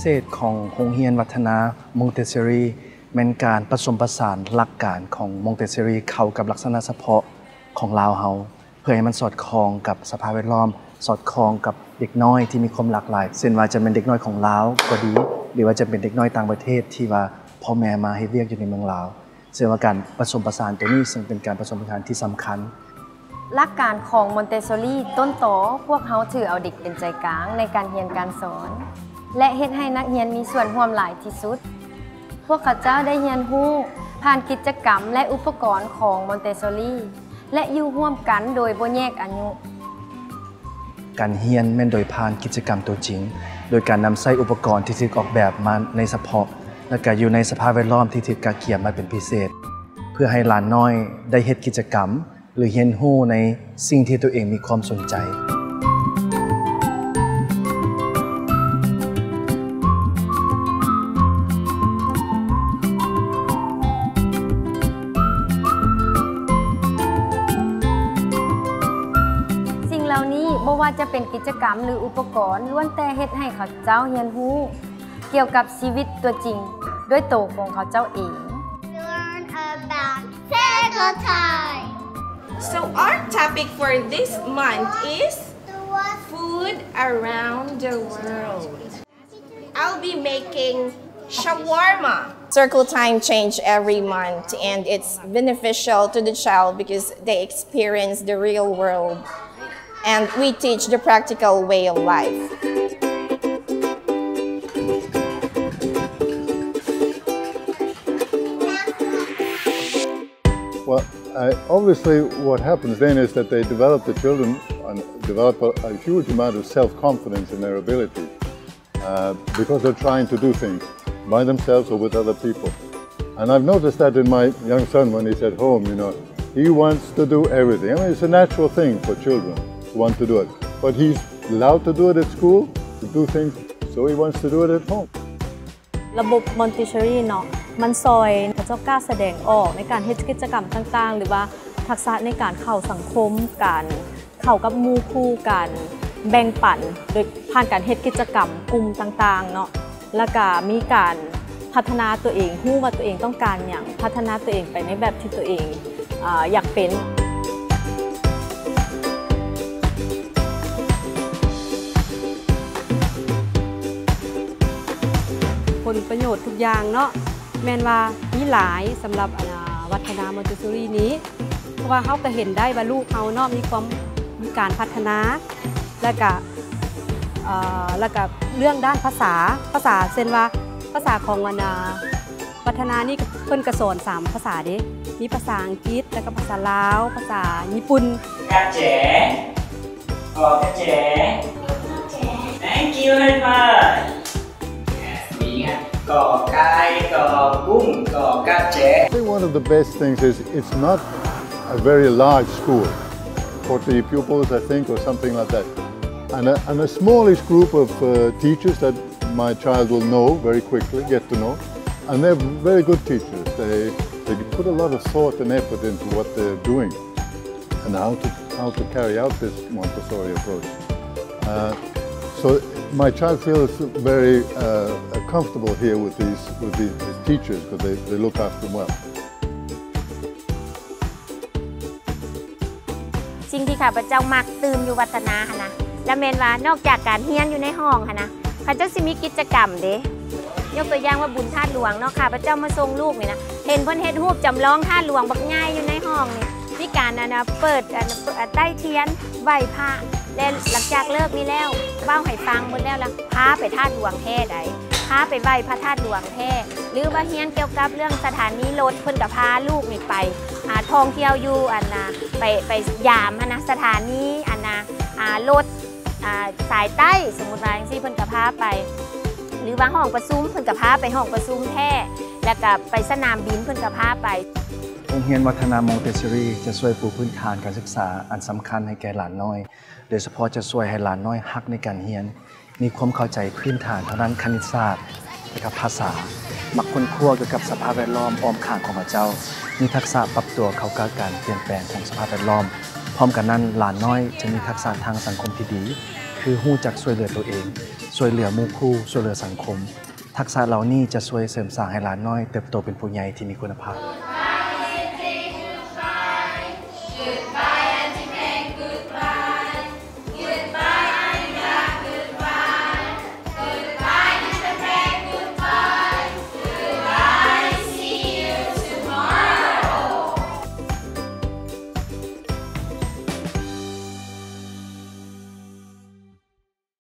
ເສດຂອງໂຮງຮຽນວັດທະນາ Montessori ແມ່ນການປະສົມປະສານຫຼັກການຂອງ Montessori ເຂົ້າກັບລັກສະນະສະເພາະຂອງລາວເຮົາ ເພື່ອໃຫ້ມັນສອດຄ່ອງກັບສະພາບແວດລ້ອມ, ສອດຄ່ອງກັບເດັກນ້ອຍທີ່ມີຄວາມຫຼາກຫຼາຍ, ເຊັ່ນວ່າຈະແມ່ນເດັກນ້ອຍຂອງລາວກໍດີ ຫຼືວ່າຈະເປັນເດັກນ້ອຍຕ່າງປະເທດທີ່ວ່າພໍ່ແມ່ມາເຮັດວຽກຢູ່ໃນເມືອງລາວ. ເຊິ່ງວ່າການປະສົມປະສານໂຕນີ້ ເຊິ່ງເປັນການປະສົມປະສານທີ່ສຳຄັນ. ຫຼັກການຂອງ Montessori ຕົ້ນຕໍ ພວກເຮົາຖືເອົາເດັກເປັນໃຈກາງໃນການຮຽນການສອນ ແລະ ເຮັດໃຫ້ນັກຮຽນມີສ່ວນຮ່ວມຫຼາຍທີ່ສຸດ. ພວກເຂົາເຈົ້າໄດ້ຮຽນຮູ້ຜ່ານກິດຈະກຳ ແລະ ອຸປະກອນຂອງ Montessori ແລະ ຢູ່ຮ່ວມກັນໂດຍບໍ່ແຍກອາຍຸ. ການຮຽນແມ່ນໂດຍຜ່ານກິດຈະກຳຕົວຈິງ, ໂດຍການນຳໃຊ້ອຸປະກອນທີ່ຖືກອອກແບບມາໃນສະເພາະ ແລະ ກະຢູ່ໃນສະພາບແວດລ້ອມທີ່ຖືກກະກຽມມາເປັນພິເສດ, ເພື່ອໃຫ້ຫຼານນ້ອຍໄດ້ເຮັດກິດຈະກຳ ຫຼື ຮຽນຮູ້ໃນສິ່ງທີ່ຕົວເອງມີຄວາມສົນໃຈ. ສິ່ງເຫຼົ່ານີ້ ບໍ່ວ່າຈະເປັນກິດຈະກຳ ຫຼື ອຸປະກອນ ລ້ວນແຕ່ເຮັດໃຫ້ເຂົາເຈົ້າຮຽນຮູ້ກ່ຽວກັບຊີວິດຕົວຈິງດ້ວຍໂຕຂອງເຂົາເຈົ້າເອງ. Learn about Circle Time. So our topic for this month is food around the world. I'll be making shawarma. Circle Time change every month, and it's beneficial to the child because they experience the real world, and we teach the practical way of life. Well, uh, obviously what happens then is that they develop, the children, and develop a, a huge amount of self-confidence in their ability, uh, because they're trying to do things by themselves or with other people. And I've noticed that in my young son when he's at home, you know, he wants to do everything. I mean, it's a natural thing for children to want to do it. But he's allowed to do it at school, to do things, so he wants to do it at home. ລະບົບ Montessori ເນາະ ມັນຊ່ອຍເຂົາເຈົ້າກ້າສະແດງອອກໃນການເຮັດກິດຈະກຳຕ່າງໆ ຫຼືວ່າທັກສະໃນການເຂົ້າສັງຄົມ, ການເຂົ້າກັບໝູ່ຄູ່, ການແບ່ງປັນໂດຍຜ່ານການເຮັດກິດຈະກຳກຸ່ມຕ່າງໆເນາະ, ລະກະມີການພັດທະນາຕົວເອງ, ຮູ້ວ່າຕົວເອງຕ້ອງການຫຍັງ, ພັດທະນາຕົວເອງໄປໃນແບບທີ່ຕົວເອງ ອາ ຢາກເປັນ. ຜົນປະໂຫຍດທຸກຢ່າງເນາະ ແມ່ນວ່າມີຫຼາຍສຳລັບ ອາ ວັດທະນາ Montessori ນີ້ ເພາະວ່າເຮົາກະເຫັນໄດ້ວ່າລູກເຮົາເນາະ ມີຄວາມ ມີການພັດທະນາ ແລະກະ ເອີ ແລະກະເລື່ອງດ້ານພາສາ ພາສາ ເຊັ່ນວ່າ ພາສາຂອງ ອັນ ອາ ວັດທະນານີ້ ເພິ່ນກະສອນສາມພາສາເດ້ ມີພາສາອັງກິດ ແລະກະພາສາລາວ ພາສາຍີ່ປຸ່ນ. ກະແຈ ກະແຈ Thank you. High five. ດີງາມ ກະໄກ່ ກະກຸ້ງ ກະແຈ. I think one of the best things is it's not a very large school, forty pupils, I think, or something like that. And a, and a smallish group of, uh, teachers that my child will know very quickly, get to know. And they're very good teachers. They, they put a lot of thought and effort into what they're doing and how to, how to carry out this Montessori approach. Uh, so my child feels very, uh, comfortable here with these, with these, these teachers 'cause they, they look after him well. ສິ່ງທີ່ຂ້າພະເຈົ້າມັກຕື່ມຢູ່ວັດທະນາຫັ້ນນະ ລະແມ່ນວ່ານອກຈາກການຮຽນຢູ່ໃນຫ້ອງຫັ້ນນະ ເຂົາເຈົ້າຊິມີກິດຈະກຳເດ້ ຍົກຕົວຢ່າງວ່າບຸນທາດຫຼວງເນາະ ຂ້າພະເຈົ້າມາສົ່ງລູກນີ້ນະ ເຫັນເພິ່ນເຮັດຮູບຈຳລອງທາດຫຼວງບັກໃຫຍ່ຢູ່ໃນຫ້ອງນີ້ ມີການ ອັນນະ ເປີດ ອັນ ເປີດ ໃຕ້ທຽນ ໄຫວ້ພະ ແລະ ຫຼັງຈາກເລີກນີ້ແລ້ວ ເວົ້າໃຫ້ຟັງໝົດແລ້ວລະ ພາໄປທາດຫຼວງແທ້ໃດ ພາໄປໄຫວ້ພະທາດຫຼວງແທ້ ຫຼືວ່າຮຽນກ່ຽວກັບເລື່ອງສະຖານີລົດ ເພິ່ນກະພາລູກນີ້ໄປ ອາ ທ່ອງທ່ຽວຢູ່ ອັນນະ ໄປ ໄປຢາມຫັ້ນນະ ສະຖານີ ອັນນະ ອາ ລົດ ອາ ສາຍໃຕ້ ສົມມຸດວ່າຈັ່ງຊີ້ ເພິ່ນກະພາໄປ ຫຼືວ່າຫ້ອງປະຊຸມ ເພິ່ນກະພາໄປຫ້ອງປະຊຸມແທ້ ແລ້ວກະໄປສະໜາມບິນ ເພິ່ນກະພາໄປ. ໂຮງຮຽນວັດທະນາ Montessori ຈະຊ່ວຍປູພື້ນຖານການສຶກສາອັນສຳຄັນໃຫ້ແກ່ຫຼານນ້ອຍ ໂດຍສະເພາະຈະຊ່ວຍໃຫ້ຫຼານນ້ອຍຮັກໃນການຮຽນ, ມີຄວາມເຂົ້າໃຈພື້ນຖານທາງດ້ານຄະນິດສາດ ແລະ ກະພາສາ, ມັກຄົ້ນຄວ້າກ່ຽວກັບສະພາບແວດລ້ອມອ້ອມຂ້າງຂອງເຂົາເຈົ້າ, ມີທັກສະປັບຕົວເຂົ້າກັບການປ່ຽນແປງຂອງສະພາບແວດລ້ອມ. ພ້ອມກັນນັ້ນ, ຫຼານນ້ອຍຈະມີທັກສະທາງສັງຄົມທີ່ດີ, ຄືຮູ້ຈັກຊ່ວຍເຫຼືອໂຕເອງ, ຊ່ວຍເຫຼືອໝູ່ຄູ່, ຊ່ວຍເຫຼືອສັງຄົມ. ທັກສະເຫຼົ່ານີ້ຈະຊ່ວຍເສີມສ້າງໃຫ້ຫຼານນ້ອຍເຕີບໂຕເປັນຜູ້ໃຫຍ່ທີ່ມີຄຸນນະພາບ.